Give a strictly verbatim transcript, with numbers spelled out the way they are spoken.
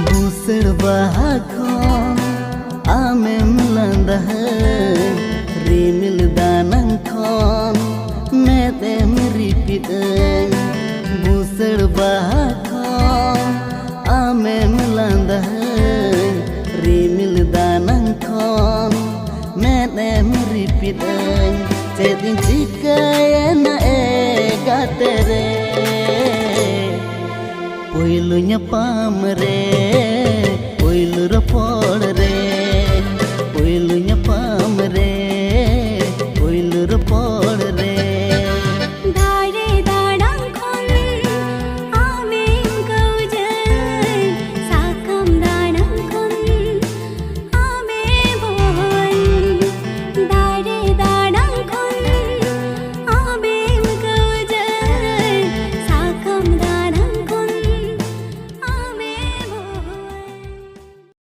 ᱵᱩᱥᱟᱹᱲ ᱵᱟᱦᱟ ᱠᱷᱚᱱ ᱟᱢᱮᱢ ᱞᱟᱸᱫᱟᱦᱟᱹᱧ, ᱨᱤᱢᱤᱞ ᱫᱟᱱᱟᱝ ᱠᱷᱚᱱ ᱢᱮᱫ ᱮᱢ ᱨᱤᱯᱤᱫ ᱟᱹᱧ᱾ ᱵᱩᱥᱟᱹᱲ ᱵᱟᱦᱟ ᱠᱷᱚᱱ ᱟᱢᱮᱢ ᱞᱟᱸᱫᱟᱦᱟᱹᱧ, ᱨᱤᱢᱤᱞ ᱫᱟᱱᱟᱝ ᱠᱷᱚᱱ ᱢᱮᱫ ᱮᱢ ᱨᱤᱯᱤᱫ ᱟᱹᱧ᱾ ᱪᱮᱫ ᱤᱧ ᱪᱤᱠᱟᱹᱭᱮᱱᱟ ᱮ ᱜᱟᱛᱮ ᱨᱮ, ᱯᱩᱭᱞᱩ ᱧᱟᱯᱟᱢ ᱨᱮ, ᱯᱩᱭᱞᱩ ᱨᱚᱯᱚᱲ ᱨᱮ, ᱯᱩᱭᱞᱩ